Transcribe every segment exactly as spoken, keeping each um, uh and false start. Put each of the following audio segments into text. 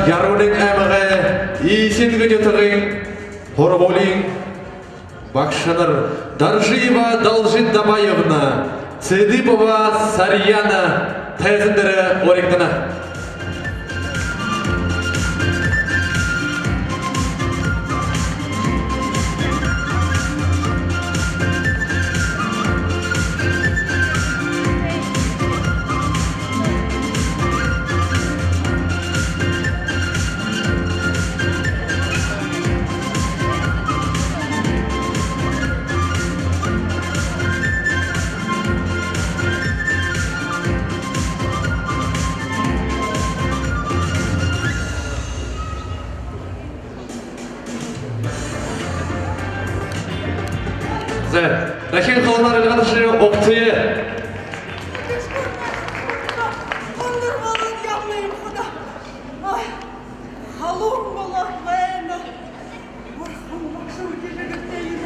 Ярууны аймагай Исингэн нютагай һургуулиин багшанар Доржиева Должид Дабаевна, Цыдыпова Сарьяна тайзан дээрэ уригдана. За, дахин халуунаар илгаатай угтая. Хондор болоод ябана юм хада. Ай, халуун болоод байна. Бурхан багша үдирэгтэй юм.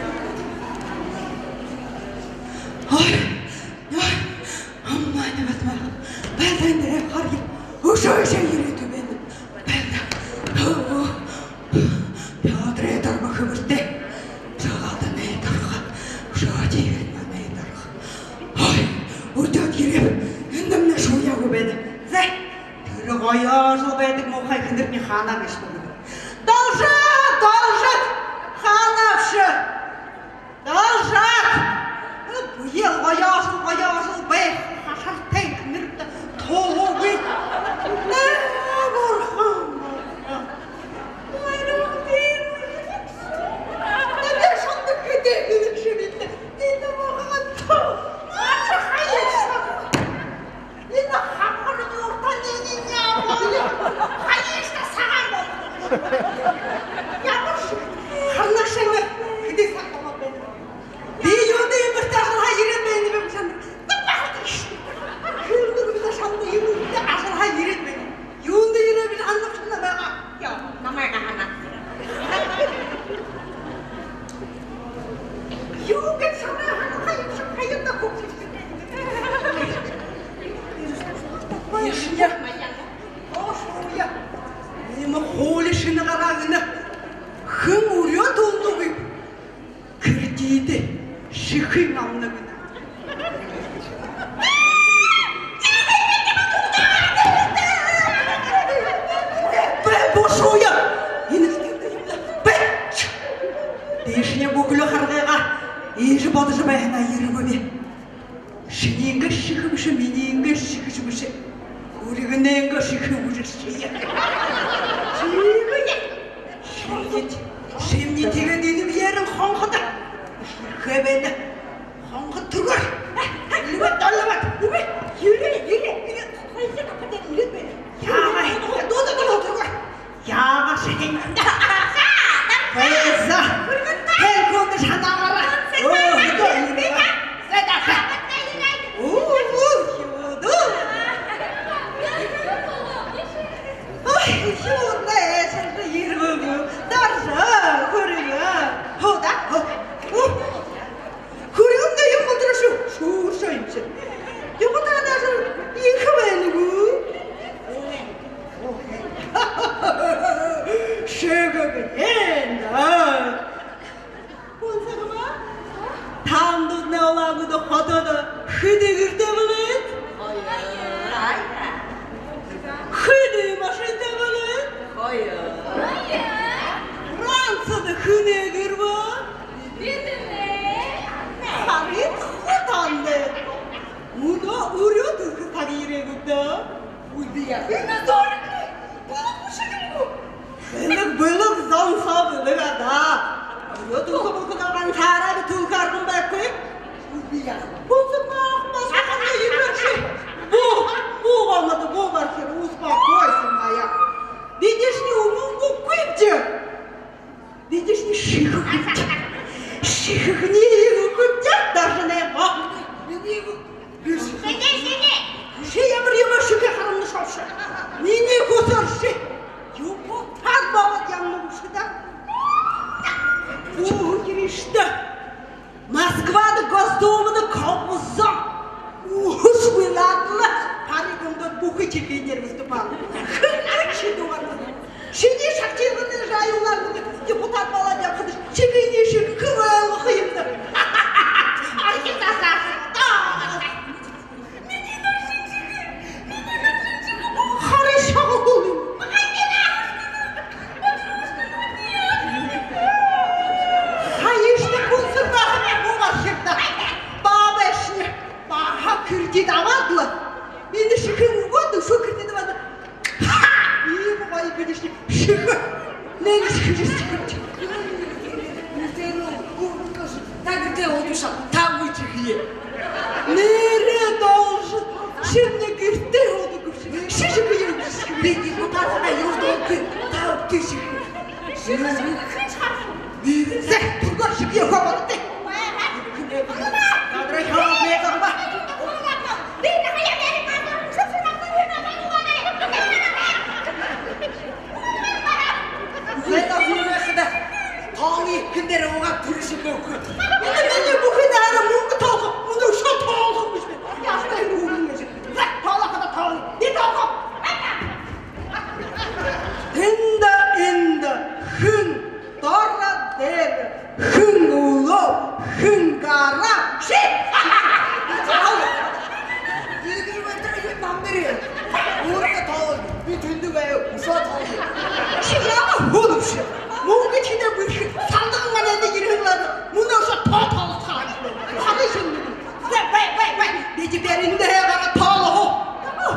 Ай, ай, амнай нэгэт маа. Байлдаан дээрэ харъя. Үшөө, үшөө ерээд байна. Байлдаа. Өө. Пётр эдэр бахабартай. Шагаалданай дарга. Шагаалданай дарга. Ой, үрдөөд ерээб. Эндэмнай шууяагүй байна. За, тэрэ гоёжол байдаг муухай эхэнэрни хаана гээшэб? Должат, должат. Хаана бшуу? Должат. Бүел гоёжол, гоёжол бай. Хашартай эхэнэртэ тулуугүй. Наа, бурхан, бурхан. Би юундэ иимэрхүү ажалһаа ерээд байнаб гэжэ шандаг. Дабаалдаг шэнги. Хүндэ шандаг, юундэ ажалһаа ерээд байнаб. Юундэ ерээб гэжэ һанахашни байгаа. Яа, намайгаа һанаад. Юу гэжэ шамайгаа һанахаа юм шэнги, хаяада хүгжэлжэ. Ой, шууя. Оо, шууя. Иимэ хуули шэнэ гараа гэнэ. Хэн үрөө тулдагүйб, кредитэ шэхын амна гэнэ. Бэ, бушууя! Энэ шэхын амна бэ. Дээшэнь бүхэли харгыгаа иигэжэ бодожо байһанаа ерэбэ би. Шиниингээ шэхэ бэшэ, миниингээ шэхэ бэшэ. Үргэнэйнгээ шэхэ бэшэ шэе. Шимни, шимни тиигээд энэ бэеэрнь хонходо. Шэхэ байна. Хонхо түргөөр. Эльбэд, эльбэд. Үгы. Ерээ, ерээ, ерээ. Хонхо түргөөр. Яагаа. Дуу, дуу, дуу, түргөөр. Яагаа шэхэ юм. Байза. Хэн хүндэ шанаагаараа. Оо, доо юм. Ой, юу нэ, эсэрдэ ерээ гү? Даржа, хүргэн. Хоо даа, хоо. Хүргэндэ юм болтор шуу, шүүшөө юм ши. Юундэ даа шуу, ехэ байна гү? Шэхэ гэнэ даа. Бонсагма, таанадни олоороо хододо хэды гэртэй бэлэйт? Хоёр. Хэды машинтай бэлэйт? Хоёр. Францидо хэнэй гэр бэ? Бидэнэй. Харин хуу танда. Мүнөө үрөө түлхэ саг ерээ гү даа? Үгы яа. Энэ зориг. Бэлэг бэшэ юм гү? Бэлэг, бэлэг, зон соо бэлэг даа. Үрөө түлхэ бүхэндэ гансаараа би түлхэ арган байхагүй. Үгы яа. Бонсо Бутаад болоод ябахадаш, шэхэнэй шэхэ хэр ойлгохо юм даа. Ай, засаа. Минии нэрэ шэхэ. Минии нэрэ шэхэ. Харыш шагаа хуу юм. Хаяшни хүнсэр баһа муу баширда. Баабайшни баһа кредит абаад лэ, энэ шэхын үгөөд, үшөө кредит абаад. Ха! Иимэ гоё бэлэйшни шэхэ. Нэгэ шэхэ, шэхэ. Нэрээ олдошоо, таагүй шэхэ. Нэрээ олдошоо, шэнэ гэртээ олдодог шэхэ. Шэхэ юм. Би депутатта юрдөөгүй, таагүй шэхэ. Шэхэ, шэхэ, шэхэ. Нэрээ. Зэ, түргөөр шэхэ хабаадагты. Гадрай хабаадагты. Тоолыт, хэн дээрээ угаа, түрүүшын бүхы. Энэ минии бүхы дээрээ мүнгэ тоолохо, мүнөө үшөө тоолохо гэжэ. Яахадаа энэ хүүрэн гэжэ. Зэ, тоолохо даа, тоолыт. Би тоолохо. Тэндэ, эндэ, хэн доро дээрэ, хэн үлөө, хэн гараа, ши. Иигэжэ байтараа, юу, намнай өөрөө тоолоо. Би тэндэ байгааб, үшөө тоолоо. Ши яагаа хөөрэбэши? Мүнгэ шэнэ бэрхэ, сандаган манайда ерэһэн лэ, мүнөө үшөө тоо тоолохо. Харыш шэнэ. Бай, бай, бай, бай. Би теперь эндэ гараа тоолоо.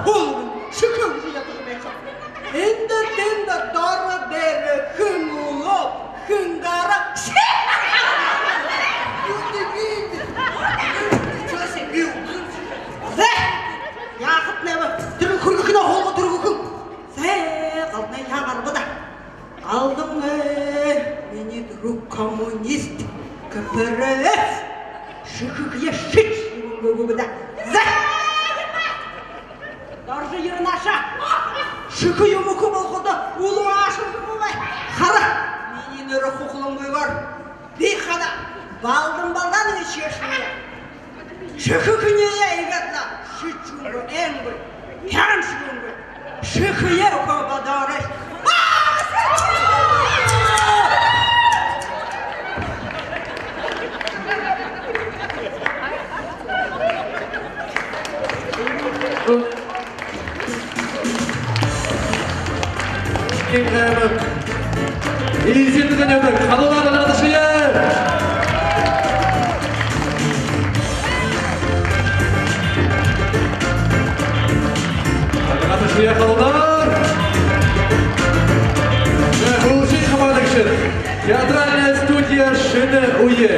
Хөөрэбэ. Шэхэ үгы ятар байха. Эндэ тэндэ доро дээрэ хэн үлөө, хэн гараа. Зэ, яахаб, нэгэ тэрэ хүргэхэнөө хулга түргэхэ. Зэ, галданай хаа гарба даа. Галдан ээ, минии друг коммунист, КПРС. Шэхэеэ шэшье юумэ үгөө гүб даа. Зэ. Доржо, ерэ нааша. Шэхэ юумэ үгэхэ болоходо, үлүү аашарха гүб? Хара. Минии нэрэ хухалангүйгөөр. Би хадаа Балдан Балданович гээшэб. Шэхэеэ иигээд лэ шэшье юумэ үгэнэгүй, хяншье юумэ үгэнэгүй. Шэхэеэ үгэхэ бодоорой. Эсэгын аймаг, Эсэсэгын нютаг, халуунаар ажаһууташье! Ажаһууташье, халуунаар! Хүлэгшын хабаадагшад, театральная студия «Шэнэ үе».